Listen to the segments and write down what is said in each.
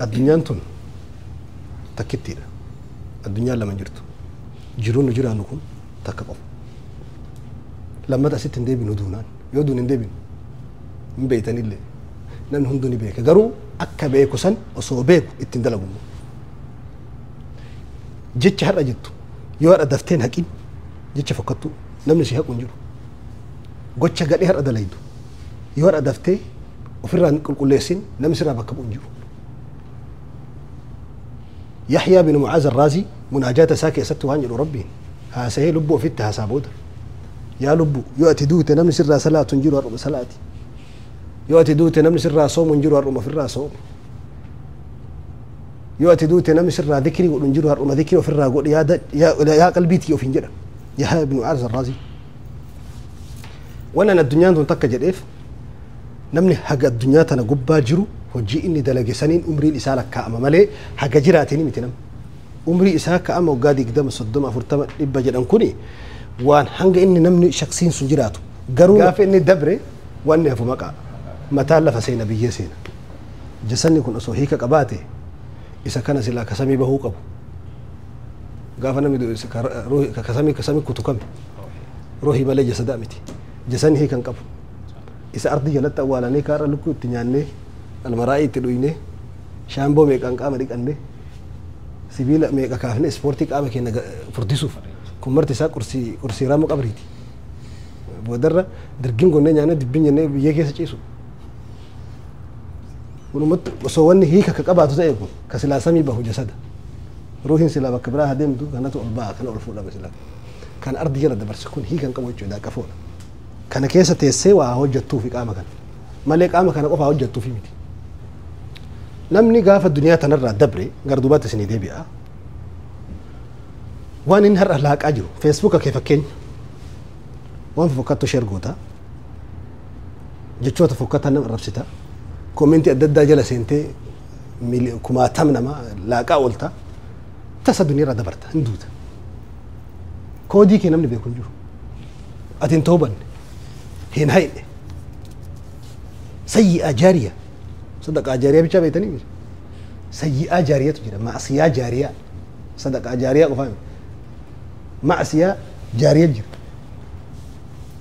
Addunyaan tun takkittiidha. Addunyaan lama jirtu. Jiruun nu jiraannu kun takka qofa. Lammata asitti hin deebinu duunaan. Yoo duun hin deebinu hin beeytanillee. Namni hunduu ni beeka. Garuu akka beeku san osoo beeku ittiin dalagu. Jecha har'a jettu yoo har'a dafteen haqin jecha fokkattu namni si haqu hin jiru. Gocha gadhee har'a dalaydu yoo har'a daftee ofirraa hin qulqulleessin namni sirraa bakka bu'u hin jiru. Yahyaa bin Mucaaz Arraazii munaajaata isaa keessatti waan jedhu Rabbiin haasa'ee lubbuu ofitti haasaa booda yaa lubbu yoo ati duute namni sirraa salaatu hin jiru har'uma salaati. Yoo ati duute namni sirraa soomu hin jiru har'uma ofirraa soomu. Yoo ati duute namni sirraa dhikrii godhu hin jiru har'uma dhikrii ofirraa godhi yaa qalbiitii ofiin jedha. Yahyaa bin Mucaaz Arraazii. Waan addunyaan tun takka jedheef namni haga addunyaa tana gubbaa jiru hojii inni dalage saniin umriin isaa lakkaa'ama malee haga jiraatiin miti namni. Umrii isaa ka'ama waggaa 20, 30, 40, 100 jedhan kuni waan hanga inni namni shaksiin sun jiraatu. Garuu gaafa inni dabre wanni hafu maqaa mataan lafa seena biyyee seena. Jasanni kun osoo hiika qabaate isa kana silaa kasamii bahuu qabu. Gaafa namni du'e kasamii kutukame ruuhii malee jasadaa miti. Jasanni hiika hin qabu. Isa ardi jalatti awwaalanii kaarra lukkuu itti nyaannee almaraa'ii itti dhuynee shaamboo meeqaan qaama dhiqannee sibiila meeqa kaafnee ispoortii qaama keenya furdisuuf kun marti isaa qursii raamuu qabriiti. Boodarra dirgin gonnee nyaannee dibbiin jennee biyyee keessa ciisu. Walumatti osoo wanni hiika ka qabaatu ta'e kun ka silaa samii bahu jasada. Ruuhiin silaa bakka biraa adeemtu kanatu ol ba'a kana ol fuudhama silaa. Kan ardi jala dabarse kun hiika hin qabu jechuudha qafoodha. Kana keessa teessee waa hojjettuufi qaama kana. Malee qaama kana qofaa hojjettuufi miti. Namni gaafa duniyaa tanarraa dabre gara duubaatti isinii deebi'a. Waan inni har'a laaqaa jiru feesbuuka kee fakkeenya waan fokkattu sheer goota jechoota fokkataa nama arrabsita koomentii adda addaa jala seentee kumaatam nama laaqaa oolta tasa duniyaarraa dabarta hin duuta. Koodii kee namni beeku hin jiru. Ati hin toobanne hin hayne sayyi'aa jaariya sadaqaa jaariyaa bichaa beektanii miti. Sayyi'aa jaariyatu jira ma'asiyaa jaariyaa sadaqaa jaariyaa qofaa miti. Ma'asiyaa jaariyaa jira.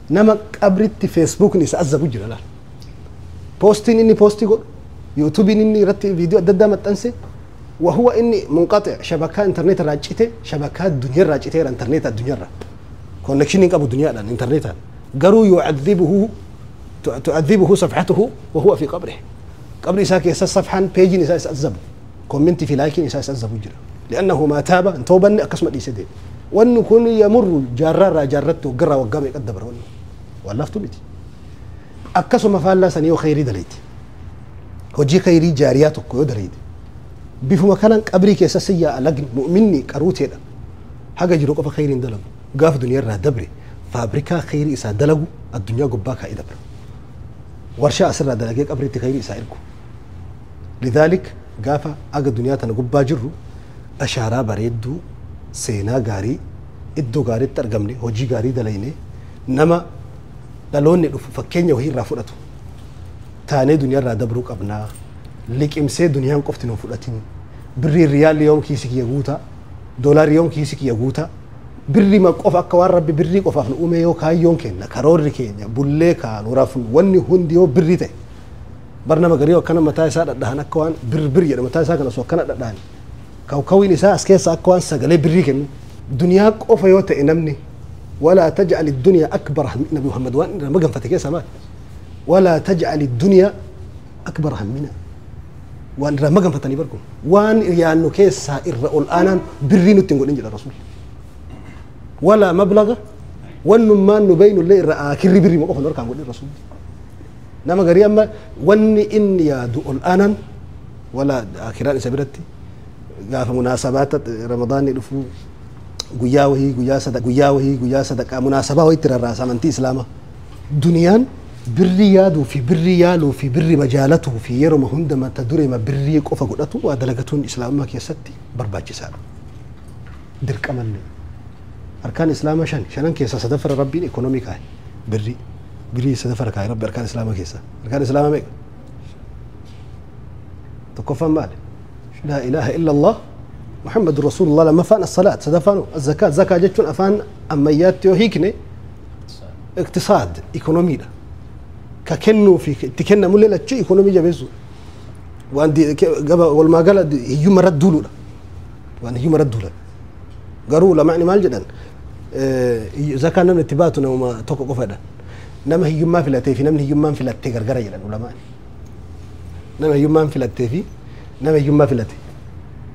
Nama qabritti feesbuukni isa azabu jira laal. Poostiin inni poostii godhu yuutuubiin inni irratti viidiyoo adda addaa maxxanse وهو إني منقطع شبكة إنترنت راجعته شبكات الدنيا راجعته إنترنت الدنيا را كونكشن أبو الدنيا لأن إنترنت قالوا يعذبه تعذبه صفحته وهو في قبره. قبر إساك يساس صفحا بيجي نساس أذب كومنتي في لايك نساس أذب جرا لأنه ما تاب أن توبا أقسم لي وأنه كون يمر جرر جرته قرا وقام يقدبر وأنه ولفت بيتي أقسم فعل سنيو خيري دليتي هجي خيري جارياتك يدريد بفما كان قبري كيساسية لجن مؤمني كروتي ده حاجة جروك خير دلقو قاف دنيا را دبري فابريكا خير إسا دلقو الدنيا قباكا إدبر ورشا أسرع دلقيك قبري تخير إسا إركو. لذلك قافا أجا دنيا تنقبا جرو أشارة بريدو سينا غاري إدو غاري ترجمني هجي غاري دليني نما دلوني فكينيا وهي رافورتو تاني دنيا را دبروك أبنا لك إمسي دنيا قفتنا فلاتين بري ريال يوم كيسك يغوتا دولار يوم كيسك يغوتا بري ما قف أكوار ربي بري قف أفن أمي يو كاي يوم كين كارور كين بولي كان ورافن وني هنديو بري تي برنامج غريو كان متى ساد دهان أكوان بر بر يعني متى ساد كان سو كان دهان كاو كوي نساء أسكيس أكوان سجلي بري كين دنيا قف يوت إنمني ولا تجعل الدنيا أكبر هم نبي محمد وان ما جن فتكيس ما ولا تجعل الدنيا أكبر همنا وان رمغم فتني بركم وان يانو كيس الآن بري نتنقل إنجيل الرسول ولا مبلغ وان ما نبين اللي رأى كري بري ما أخذ نركع نقول الرسول نما قري أما وان إن يا دو الآن ولا أخيرا سبرتي قاف مناسبات رمضان يلفو قياوه قيا صدق قياوه قيا صدق مناسبة ويتر الرأس من تي إسلامه دنيان برياد وفي بريال وفي بر مجالته في يرم هندما تدري ما بري قف قدته ودلقتون إسلام ما كيستي برباج سال درك أمني أركان إسلام شان شانن كيسا سدفر ربي إيكونومي كاي بري بري سدفر كاي ربي أركان إسلام كيسا أركان إسلام ميك تكفى مال لا إله إلا الله محمد رسول الله لما فان الصلاة سدفان الزكاة زكاة جتون أفان أميات يوهيكني اقتصاد إيكونومي ده ككنو في تكنا مولي لا شيء إيكونومي جابيسو وعندي والما قال يوم ردوا له وأنا يوم ردوا له قالوا لا معني مال جدا زكاة نمن اتباتنا وما توقف قفدا نما هي ما في التيفي نما هي ما في التيجر جرا ولا ما نما هي ما في التيفي نما هي ما في التي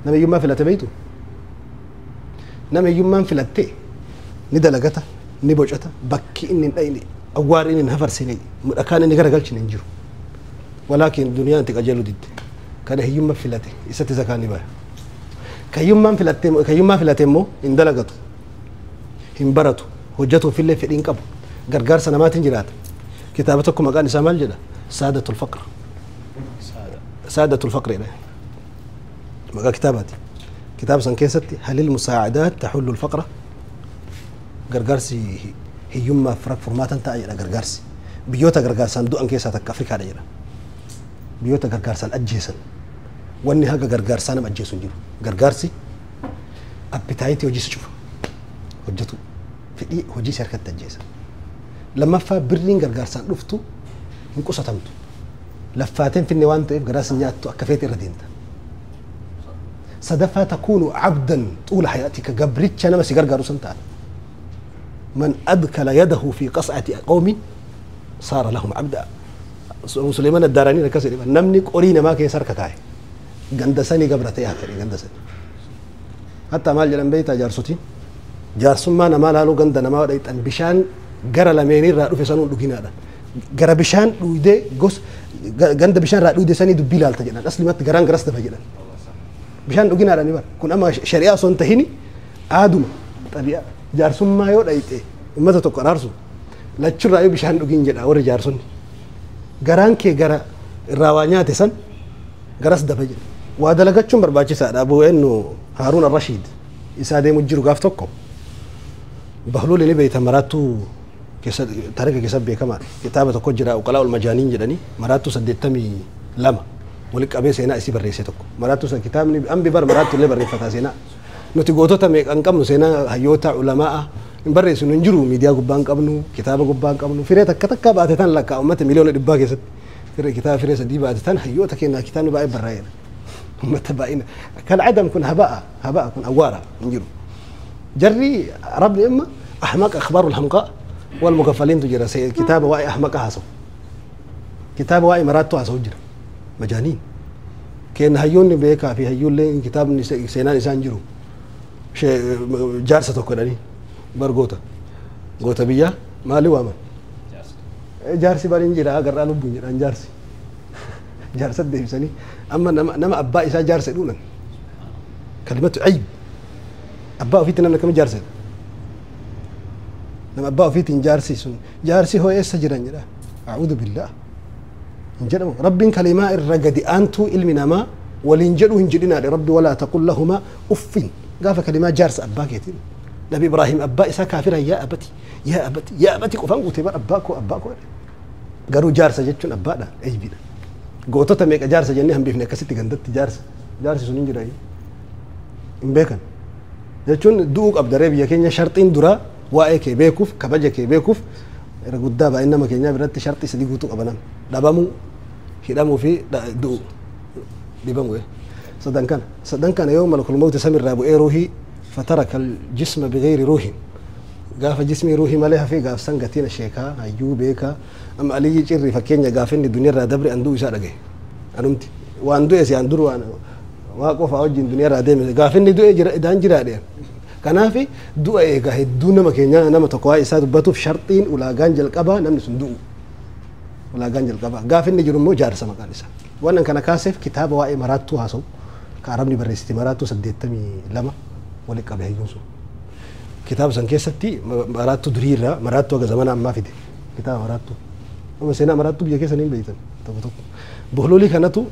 نما هي ما في التبيتو نما هي ما في التي ندلقته نبوجته بكي إن أيني أوار إن هفر سني كان إني جرا قالش ننجرو ولكن الدنيا أنت أجلو ضد كان هي ما في التي إذا زكاة نباه كيوم ما في التيم كيوم ما في التيمو اندلقته همبرته هجته في اللي في الإنكاب غرغر سنمات جرات كتابتكم مكان سامال جدا سادة الفقر سادة الفقر إلى مكان كتاباتي كتاب سنكيستي هل المساعدات تحل الفقرة غرغرسي هي يوم فرق فرمات انت اجرا غرغرسي بيوتا غرغرسان دو انكيساتك افريكا اجرا بيوتا غرغرسان اجيسن واني هاغا غرغرسان اجيسن جيرو غرغرسي ابيتايتي وجيس شوف هجتو في هجي شركة تجيسن لما فا برين غرغرسان رفتو انقص تمتو لفاتين في النوان تيف غراس نياتو اكفيت الردينتا صدفة تكون عبدا طول حياتك قبرتش انا مسي غرغرو سنتا من أدخل يده في قصعة قوم صار لهم عبدا. سليمان الداراني ركز نمني قرينا ما كيسر كاي غندسني قبرتي آخر غندسني حتى مال جلن بيتا جارسوتي جارسون ما نما لالو غندنا ما وديت أن بشان غرا لميني رادو في سنون دوغينا دا غرا بشان دويدي غوس غند بشان رادو دي سني دبي لالتا جدان أصلي ما غران غرس دفا جدان بشان دوغينا دا نيبر كون أما شريعة سون تهيني آدم طبيعة جارسون ما يو دايته ummata tokko araarsu lachurraa yoo bishaan dhugin jedha warri jaarsonni garaan kee gara irraa waa nyaate san garas dafa jedha waa dalagachuun barbaachisaadha abuu eenyu Haaruun Arrashiid isaa deemu jiru gaaf tokko bahluuli ni beeyta maraattuu keessa taarika keessa beekamaadha kitaaba tokko jira uqalaa ul majaaniin jedhanii maraattuu 82 walitti qabee seenaa isii barreesse tokko maraattuu san kitaabni ambi bar maraattuu illee barreeffataa seenaa nuti gootota meeqan qabnu seenaa hayyoota ulamaa hin barreessinu hin jiru miidiyaa gubbaa hin qabnu kitaaba gubbaa hin qabnu firee takka takka baate tan lakkaa ummata miliyoona 100 keessatti firee kitaaba firee 3 baate tan hayyoota keenyaa kitaabni baay'ee barraa'eera ummata baay'ina kan adam kun haba'a haba'a kun awwaara hin jiru jarri arabni imma ahmaq akhbaaru alhamqaa wal mukaffaliintu jira kitaaba waa'ee ahmaqa haasawu kitaaba waa'ee maraattuu haasawu jira majaaniin kenna hayyoonni beekaa fi hayyoolleen kitaabni seenaan isaan jiru jaarsa tokko jedhanii bar goota goota biyyaa maali waaman jaarsi bariin jira agarraa lubbuun jedhan jaarsi jaarsa deebisanii amma nama abbaa isaa jaarsa jedhuunan kalimatu ayib abbaa ofiitti namni akkami jaarsa jedha nama abbaa ofiitiin jaarsi sun jaarsi hoo eessa jiran jedha acuudu billaah hin jedhamu rabbiin kalimaa irra gadi aantuu ilmi namaa waliin jedhu hin jedhinaadhe rabbi walaa taqul lahumaa uffin قاف كلمة جارس أباك يتيم نبي إبراهيم أبا إسا كافرا يا أبتي يا أبتي يا أبتي قفان قلت أباكو أباكو قالوا جارس جتشون أبانا أي بينا قوتو تميك جارس جنهم بيفنا كستي قندت جارس جارس سنين جراي إن بيكن جتشون دوق أبدري بيا كينيا شرطين درا وأيك بيكوف كبجك بيكوف رقدا بإنما كينيا برت شرطي سدي قوتو أبنا دبامو هدامو في دوق دبامو إيه صدقا كان يوم ملك الموت سمر أبو إيه روحي فترك الجسم بغير روح قاف جسمي روحي ما لها في قاف سنقتين الشيكا هيو بيكا أم علي جري فكينيا قافني الدنيا را دبري أندو إشارة أنمتي وأندو يسي أندو وأنا واقف أوجي الدنيا را ديم قافني دو إجرا إدان جرا ديم كنافي دو إيه قاه دون ما كينيا نما تقوى إساد بتو في شرطين ولا جانجل قبا نمني صندوق ولا جانجل قبا قافني جرمو جارسة مكان إسا وأنا كان كاسف كتاب وائي مراتو هاسو كعربني بريستي مراتو 82 ولك أبي هيونسو كتاب سن كيستي مراتو دريرة مراتو زمان ما في ده كتاب مراتو أما سنة مراتو بيجي سنين بيتن طب طب بقولوا لي كنتو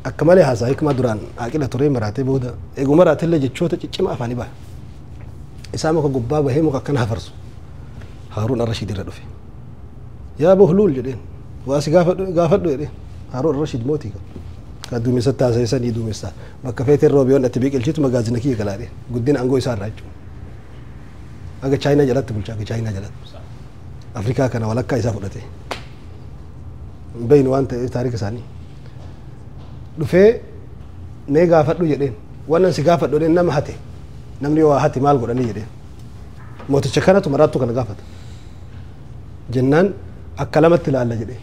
أكمل هذا هيك ما دران أكيد ترى مراتي بودا إيجو مراتي اللي جتشوت تشم أفاني بقى إسامك جبابة هي مكان هفرسو هارون الرشيد الردفي يا بهلول جدين واسي قافل قافل له هارون الرشيد موتي Ka duumessa taasisanii duumessa. Bakka feetee roobiyoon ati biqilchitu magaazina kiyya galaadhe. Guddina aangoo isaa irraa jechuudha. Aga Chaayinaa jalatti bulcha, aga Chaayinaa jalatti. Afrikaa kana walakkaa isaa fudhate. Hin beeynu waan ta'eef taarika isaanii. Dhufee mee gaafadhu jedheen. Wannan si gaafadhu jedheen nama hate. Namni yoo hate maal godhanii jedheen. Mooticha kanatu maraattuu kana gaafata. Jennaan akka lamatti ilaalla jedheen.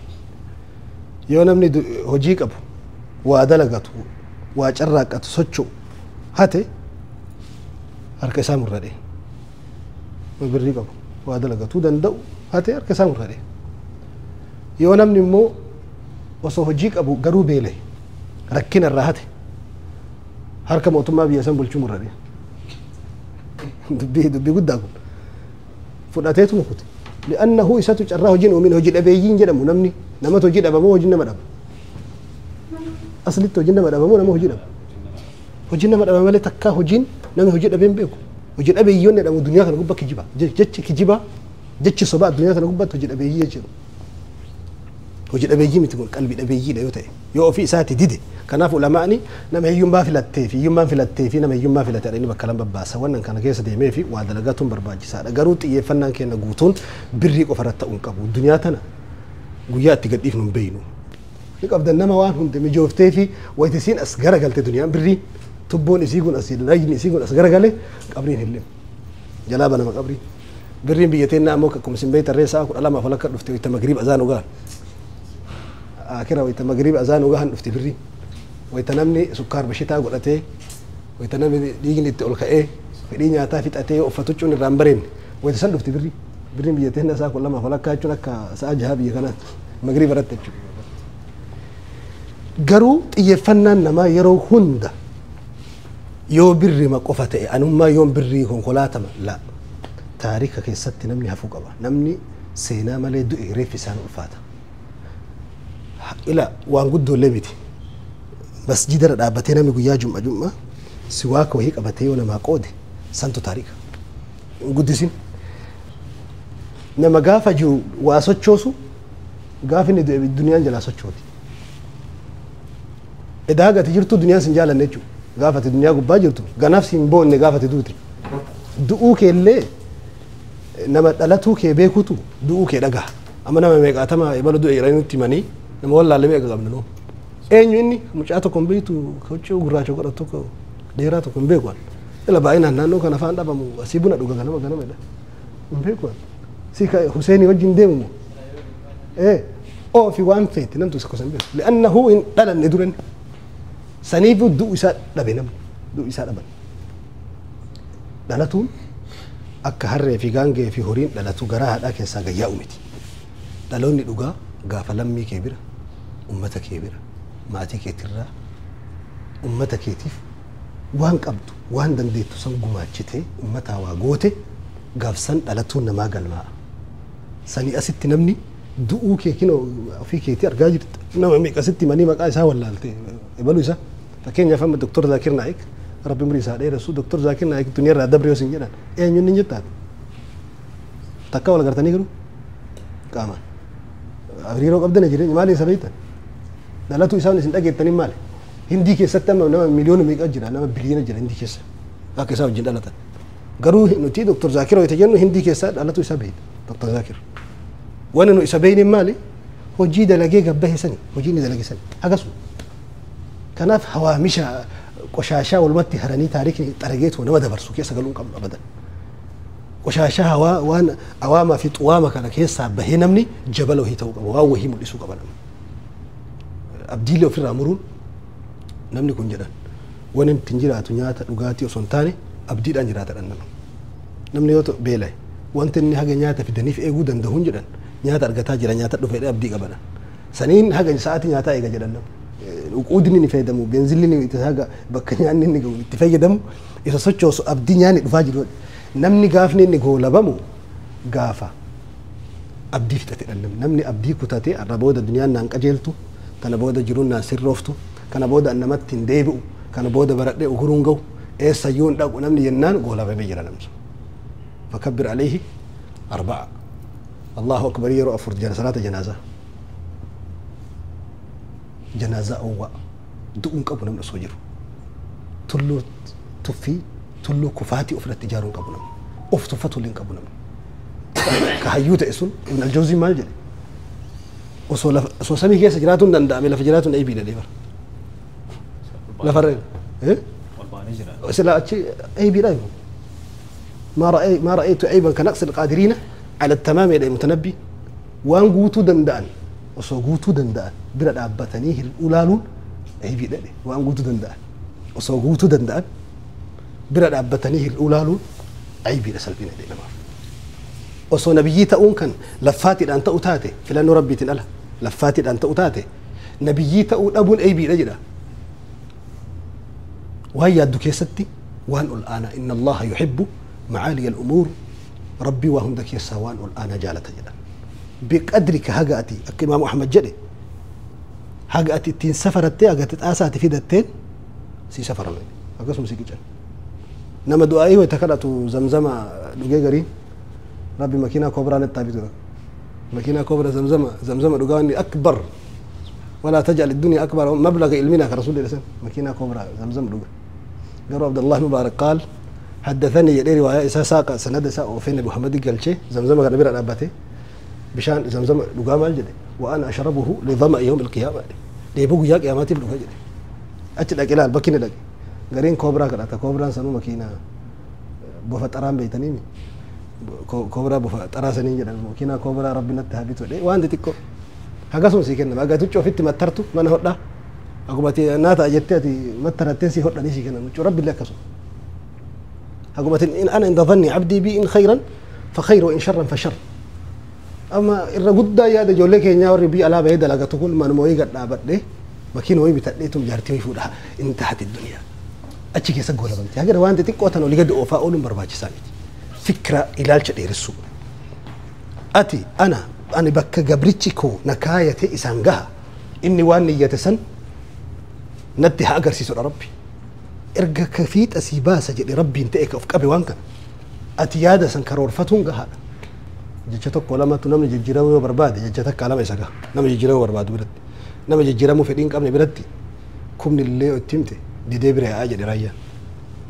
Yoo namni hojii qabu, waa dalagatu, waa carraaqqatu, socho'u hate harka isaa murradhe. Birrii qabu, waa dalagatuu danda'u hate harka isaa murradhe. Yoo namni immoo osoo hojii qabu garuu beela'e rakkina irraa hate harka mootummaa biyya san bulchuu murradhe. Dubbii guddaa kun fudhateetuma kute. Li'annahu isatu carraa hojiin uumin hojii dhabeeyyiin jedhamu namni namatu hojii dhabamoo hojiin nama dhaba. Aslitti hojiin nama dhabamoo nama hojii dhaba. Hojiin nama dhaba malee takkaa hojiin namni hojii dhabee hin beeku. Hojii dhabeeyyoon jedhamu duniyaa kana gubbaa kijiba. Jechi kijiba jechi sobaa addunyaa kana gubbaatti hojii dhabeeyyii jechuudha. Hojii dhabeeyyii miti kun qalbii dhabeeyyiidha yoo ta'e yoo ofii isaati dide. Kanaaf ulamaani nama hiyyummaa filattee fi hiyyummaan filattee fi nama hiyyummaa filate inni bakka lama babbaasa. Wannan kana keessa deemee fi waa dalagatuun barbaachisaadha. Garuu xiyyeeffannaan keenya guutuun birrii qofa irratti ta'uu hin qabu. Duniyaa tana guyyaa itti gadhiifnu hin beeynu. Ni qabdan nama waan hundi mijooftee fi wayita isiin as garagalte duniyaan birrii tubboon isii kun as rajni isii kun as garagale qabriin hin limu. Jalaa banama qabriin. Birriin biyya teennaa ammoo akkuma isin beektan reessa sa'a 12 walakka dhufte wayita magriib azaan ugaan. Akira wayita magriib azaan ugaan dhufte birriin. Wayita namni sukkaar bashitaa godhatee wayita namni dhiigni itti ol ka'ee fedhii nyaataa fixatee uffatu cuun irraa hin bareenne wayita san dhufte birriin. Birriin biyya teennaa sa'a 12 walakkaa jechuun akka sa'a 6 biyya kanaatti magriib irratti jechuudha. Garuu xiyyeeffannaan namaa yeroo hunda yoo birrima qofa ta'e anummaa yoon birrii konkolaatama la taarika keessatti namni hafuu qaba. Namni seenaa malee du'e reeffi isaan ulfaata. Ila waan guddoollee miti. Masjida irra dhaabbatee namni guyyaa jum'a jum'a siwaaka wayii qabatee yoo namaa qoode santu taarika. Hin guddisin. Nama gaafa jiru waa sochoosu gaafa inni du'e duniyaan jalaa sochooti. Edaa gati jirtu duniyaan sin jaalanne jechuudha. Gaafa ati duniyaa gubbaa jirtu ganaaf sin boonne gaafa ati duute. Du'uu keellee nama dhalatuu kee beekutu du'uu kee dhagaha. Amma nama meeqaatama ebalu du'e jedhanii nutti himanii nama wallaalle meeqa qabna nuu. Eenyu inni mucaa tokko hin beektu huccuu gurraacha godhatu tokko dheeraa tokko hin beeku an. Ila baay'inaan naannoo kana afaan dhabamu asii buna dhuga ganama ganama jedha. Hin beeku an. Si ka Huseenii wajjin deemu moo? Oofi waan feete namtu isa gosa hin beeku. Li'annahu hin dhalanne duran. Saniif du'u isaa dhabe namni. Du'u isaa dhaban. Dhalatuun akka harree fi gaangee fi horiin dhalatu garaa haadhaa keessaa gayyaa'u miti. Dhaloonni dhugaa gaafa lammii kee bira, ummata kee bira, maatii keetirraa, ummata keetiif waan qabdu, waan dandeettu san gumaachitee ummataa waa goote gaafsan dhalatuun namaa galmaa'a. Sanii asitti namni du'uu kee kinoo ofii keetii argaa jirta. Nama meeqa asitti himanii maqaa isaa wallaalte ebaluu isaa. Fakkeenyaaf amma Doktor Zaakir Naayik Rabbi umrii isaa dheeressu Doktor Zaakir Naayik duniyaa irraa dabre yoo sin jedhan eenyu inni jettaati. Takka wal agartanii garuu qaamaan. Hariiroo qabdana jireenya maaliin isa beektan? Dhalatuu isaan isin dhageettanii maali? Hindii keessatti amma nama miliyoona meeqa jira nama biliyoona jira hindii keessa akka isaa wajjin dhalatan. Garuu nuti Doktor Zaakir wayita jennu hindii keessaa dhalatuu isaa beekna Doktor Zaakir. Wanni nu isa beekne maali? Hojii dalagee gabbahe sani hojii inni dalage sani hagasuma. Kanaaf hawaamisha qoshaashaa walumatti haranii taarikni xarageetuma nama dabarsu keessa galuu hin qabnu abadan. Qoshaashaa hawaa waan awaamaa fi xuwaama kana keessaa bahee namni jabala wahii ta'uu qaba waan wahii mul'isuu qaba namni. Abdiilee ofirraa muruun namni kun jedhan wanni ittiin jiraatu nyaata dhugaatii osoo hin taane abdiidhaan jiraata dhan namni. Namni yoo beela'e wanti inni haga nyaata fidaniif eeguu danda'uun jedhan nyaata argataa jira nyaata dhufa jedhee abdii qaba dhan. Saniin haga sa'aatii nyaataa eega jedhan namni. Uquudni inni fayyadamu beenzilli inni itti haga bakka nyaanni inni gahu itti fayyadamu isa sochoosu abdii nyaanni dhufaa jiru. Namni gaafni inni goolabamu gaafa abdii fixate dha namni. Namni abdii kutate har'a booda duniyaan naan qajeeltu kana booda jiruun naan sirrooftu kana booda an namatti hin deebi'u kana booda baradhee uguruun gahu eessayyuu hin dhaqu namni jennaan goolabamee jira namni sun. Fakabbir alayhi arba'a. Allahu akbar yeroo afur jala salaata janaazaa. Janaazaa owwaa. Du'uun qabu namni osoo jiru. Tulluu tuffii tulluu kufaatii ofirratti ijaaruun qabu namni. Of tuffatu illee hin qabu namni. Ka hayyuu ta'e sun Ibn Al-Jawzii maal jedhe? Osoo lafa osoo samii keessa jiraatuun danda'ame lafa jiraatuun eebii jedhee bara. Lafarra. Sila achi eebiidha. ما رأيت عيبا كنقص القادرين على التمام يا المتنبي وان قوتو دندان وصو قوتو دندان بلا دابتنيه الأولالون عيبي ده وان قوتو دندان وصو قوتو دندان بلا دابتنيه الأولالون عيبي لسلبين ده ما وصو نبيي تؤون كان لفاتي أن تؤتاته فلان ربي تنقلها لفاتي أن تؤتاته نبيي تؤون أبو العيبي ده وهي الدكيستي وان الآن إن الله يحب معالي الأمور ربي وهم ذكي سوان الآن جالة جدا بقدرك هجأتي إمام أحمد جدي هجأتي تين سفرتي هجأتي تأساتي في دتين سي سفر مني أقسم سي كجل نما دعائي وتكلت زمزمة لجيجري ربي ماكينة كبرى نتابيتنا ماكينة كبرى زمزمة زمزمة لجاني أكبر ولا تجعل الدنيا أكبر مبلغ علمنا كرسول الله ماكينة كبرى زمزم لجا قالوا عبد الله مبارك قال حدثني يدري رواية إسا ساق سند ساق وفين محمد قال شيء زمزم كان بيرا أبته بشان زمزم لقام الجد وأنا أشربه لظمأ يوم القيامة ليبوق ياك يا ماتي بلوك جد أتلك إلى البكين لك قرين كوبرا كراتا كوبرا سنو مكينة بوفت أرام بيتنيمي كوبرا بوفت أرا سنين جدا مكينة كوبرا ربنا تهبيته ليه وأنت تكو هجاسون سيكنا ما قالت تشوف إنت ما ترتو ما نهض أقوم ناتا جتتي ما ترتين سي هض ليش كنا ربي لك كسو أقوم إن أنا عند ظني عبدي بي إن خيرا فخير وإن شرا فشر أما الرجل ده يا ده جولك يا ربي على بعيد لا تقول ما نموي قد لعبت ليه ما كين وين بتقليتهم جارتي ويفودها انتهت الدنيا أتشي كيس أقول بنتي هجر وأنت تقوى تنو لقد أوفاء أولم برباج سامي فكرة إلى الشدير السوق أتي أنا بك جبرتشكو نكاية إسانجها إني واني يتسن ندي هاجر سيسور ربي ارجع كفيت أسيبا سجد ربي انتئك أفك أبي وانك أتيادة سنكرور فتون جها جتك ولا ما تنام جيران وبرباد جتك على ما يسقى نام جيران وبرباد برد نام جيران مفيدين قبل بردي كم اللي أتمته دي دبرة أجل رايا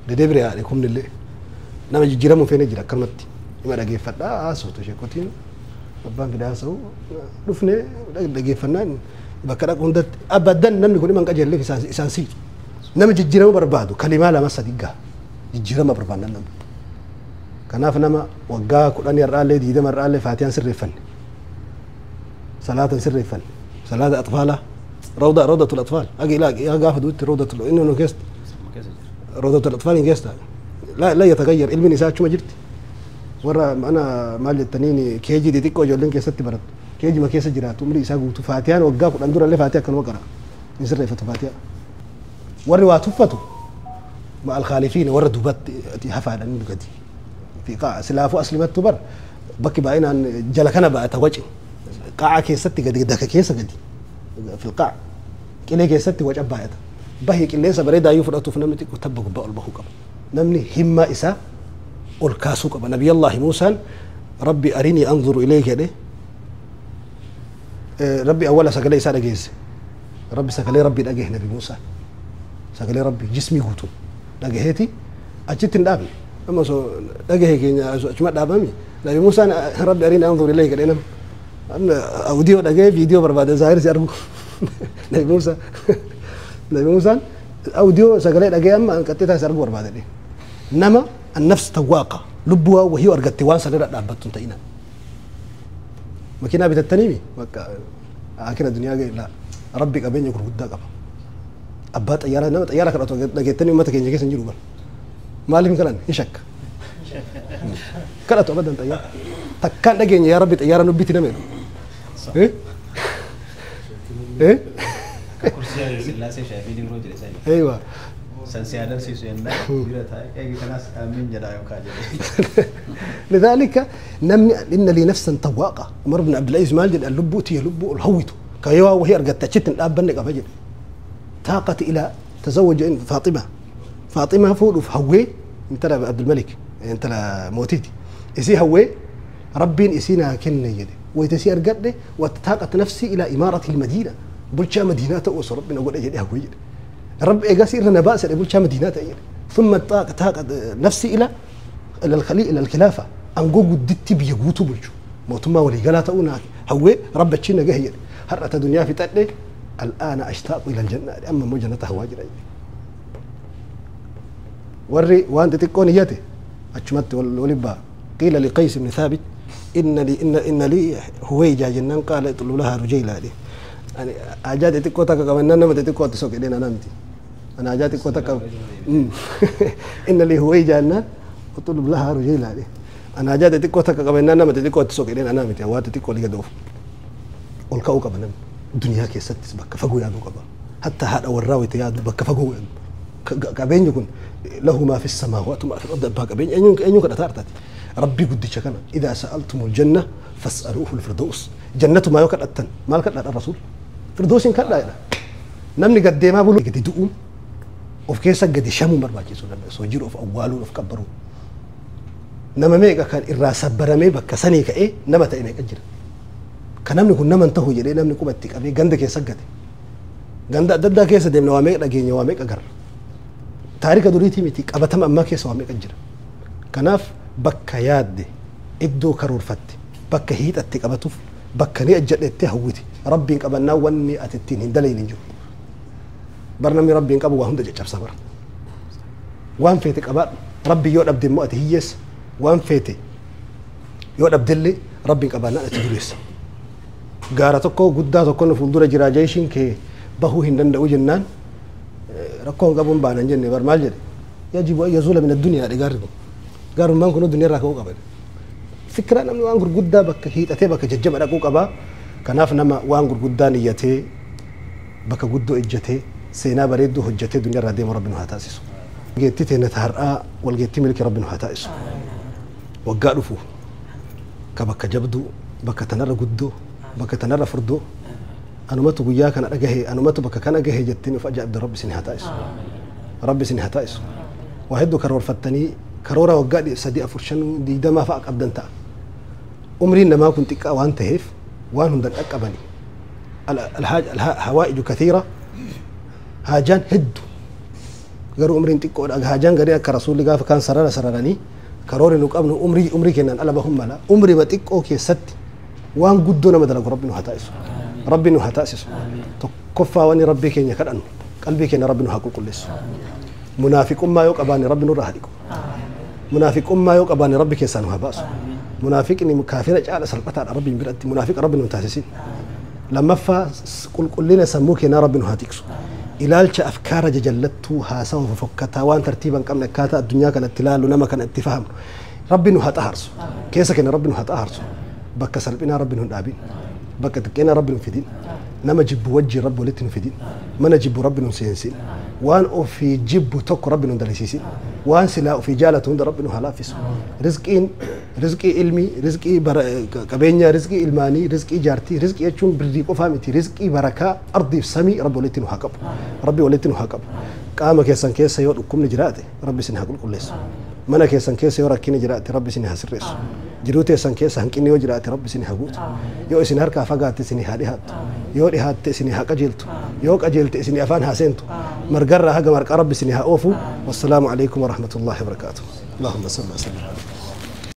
دي دبرة أجل كم اللي نام جيران مفيدين جرا كلمتي ما رجع فدا صوت شيء أبان كده سو رفني رجع فنان بكرة كنت أبدا نام يكون من كجل في سانسي نام جيران وبربادو كلمة لا ما صدقها جيران ما بربادنا نام kanaaf nama waggaa 10 irraallee 20 irraallee faatiyaan sirreeffanne salaatan sirreeffanne salaata atfaala rawda rawdatul atfaal agi ilaa gaafa duutti rawdatul inni nu keessa rawdatul atfaal hin keessa la yatagayyar ilmiin isaa achuma jirti warra mana maal jettaniini keejii xixiqqoo ijoolleen keessatti barattu keejima keessa jiraatu umrii isaa guutuu faatiyaan waggaa 10 durallee faatiyaa akkanuma qara hin sirreeffatu faatiyaa warri waa tuffatu ma alkhaalifiina warra duubatti hafaadhan gadi في قاعة سلافو أسلمت بر بكي باين عن جلكنا بقى توجه قاعة كيستي قد دك كيسة قد في القاع كلي كيستي وجه بايته بهي كلي سبري دايو فرقته في نمتك وتبقى بقى البخو قبل نمني همة إسا والكاسو قبل نبي الله موسى ربي أريني أنظر إليك ده ربي أولا سكلي إسا لجيز ربي سكلي ربي لجيه نبي موسى سكلي ربي جسمي قوتو لجهتي أجت النبي أما سو لجه كينيا شو دابمي نبي موسى ربي أريني أنظر إليك لأن أنا أوديو لجه فيديو برباد زاهر سيربو نبي موسى نبي موسى أوديو سجل لجه أما كتيتها سيربو برباد لي نما النفس تواقة لبوا وهي أرجت وان سنرى دابتون تينا ما كنا بتتنيمي آخر الدنيا لا ربي قبين يكون قدا قبل أبات أيارة نما أيارة كراتو لجه تني ما تكين جيس نجرو بل ما لهم كلام يشك كلاتو أبدا طيار تكان لقين يا ربي طيارة نبيتي نمر إيه إيه سلاسة شايفين روجر أيوة سنسيادر سيسوين لذلك نمني إن لي نفسا طواقة عمر بن عبد العزيز مالجد اللبوتي لبو الهويتو كيوا وهي أرجت تشتن الأب بنك أفجر طاقت إلى تزوج فاطمة فاطمة فول في هوي انت عبد الملك انت موتيتي إسي هوي ربين إسينا كن يدي ويتسير قده وتطاقت نفسي إلى إمارة المدينة بلشا مدينة أوس ربنا أقول أجل هوي Rabbi eegasii irra na baase bulchaa Madiinaa ta'e jedhe. Thumma taaqa nafsi ila الخليل إلى الخلافة أنجو جدتي بيجوتو بلشو موتما ولي قالها تقول هو رب تشينا جهير هرة دنيا في تقلي الآن أشتاق إلى الجنة أما مو جنة هواجر وري وأنت تكون يتي أتشمت ولبا قيل لقيس بن ثابت إن لي إن إن لي هويجا جنان قال اطلب لها رجيلة لي يعني أجاد تكوتك كمان أنا ما تكوت سوق لين أنا نمتي أنا أجاد تكوتك إن لي هويجا جنان اطلب لها رجيلة لي أنا أجاد تكوتك كمان أنا ما تكوت سوق لين أنا نمتي أوات تكوت لي دوف والكوكب نم الدنيا كيست بك فجو يا دوكبا حتى هذا والراوي تياد بك فجو قبين يكون له ما في السماوات وما في الأرض بقى بين أين يكون أثارتي ربي قد شكنا إذا سألتم الجنة فاسألوه الفردوس جنة ما يكاد أتن ما يكاد الرسول فردوس إن كان لا نمني قد ما بقول قد يدقون وفي كيسة قد يشموا مربع كيسون سوجيرو في أولون وفي كبروا نما ميجا كان الرأس برمي بكسني كإيه نما تأمي أجر كنمني كنا من تهو جري نمني كوبتك أبي جندك كيسة قد جند ددا كيسة دم نوامي لجين نوامي أجر تاريخ دوريتي متي أبتم أما كيس وامي أجر كناف بكا ياد إدو كرور فتي بكا هيت أتك أبتوف بكا ني أجر إتهوتي ربي قبلنا وني أتتين هندلين نجو برنامج ربي قبوا وهم دجاج صبر وان فيتك أبا ربي يود أبدي مؤت هيس وان فيتي يود أبدلي ربي قبلنا أتدرس جارتكو قداتكو نفولدور جراجيشين كي بهو هندن وجنان ركون قبون بانا جنة برمال جري يجب أن يزول من الدنيا لقاربه قارب ما نكون الدنيا راكو قبل فكرة نمني وانقر قدا بك هيت أتي بك ججب راكو قبا كناف نما وانقر قدا نيتي بك قدو إجتي سينا بريدو هجتي دنيا راديم ربنا هتاسسو جيتي تنتهر والجيتي ملك ربنا هتاسسو وقالوا فو كبك جبدو بك تنر قدو بك تنر فردو أنا ما تقول أنا أجهي أنا ما تبكى كان أجهي جتني فجأة عبد ربي سنها تايس ربي سنها تايس وهدو كرور فتني كرورة وقالي صديق فرشان دي ده ما فاق أبدا تا عمري إنما كنت وأنت هيف وأنهم دن أكبني الحاج الحوائج كثيرة هاجان هدو قالوا عمري انت هاجان قرية كرسول لقى فكان سرارة سراراني كروري نقابنه عمري كنا أنا بهم لا عمري ما تك أوكي ست وأن قدونا مدرك ربنا هتايسو ربي نوها تأسس تكفى واني ربي كين يكرن قلبي كين ربي نوها كل كلس منافق ما يوك أباني ربي نور هديكم منافق ما يوك أباني ربي كيسانها باس منافق إني مكافر جعل سلطة على ربي برأتي منافق ربي نوها تأسسين لما فا كل كلنا سموك يا ربي نوها تكسو إلالش أفكار جلتها سوف فكتها وان ترتيبا كم نكاتا الدنيا كانت تلال ونما كانت تفهم ربي نوها تأهرس كيسك إن ربي نوها تأهرس بك سلبنا ربي نوها دابين بك تكينا رب نفيدين نما جب وجه رب ولت نفيدين ما نجيب رب نسينسين وان في جب تك رب ندلسيسين وان سلا في جالة هند رب نهلافس رزقين رزقي علمي رزقي كبينيا رزقي علماني رزقي جارتي رزقي يجون بريق فهمتي رزقي بركة أرضي سمي رب ولت نهاكب ربي ولت نهاكب قام كيسان كيس يود كم نجراتي ربي سنها كل كلس منا كيسان كيس يورا كين جراتي ربي سنها سرس jiruute san keessa hanqinni yoo jiraate rabbi isin haa guutu yoo isin harkaa fagaatte isin haa dhihaattu yoo dhihaatte isin haa qajeeltu yoo qajeelte isin afaan haa seentu margarraa haga marqaa rabbi isin haa oofu wassalaamu alaikum warahmatullaahi wabarakaatuh allahumma salli wa sallim.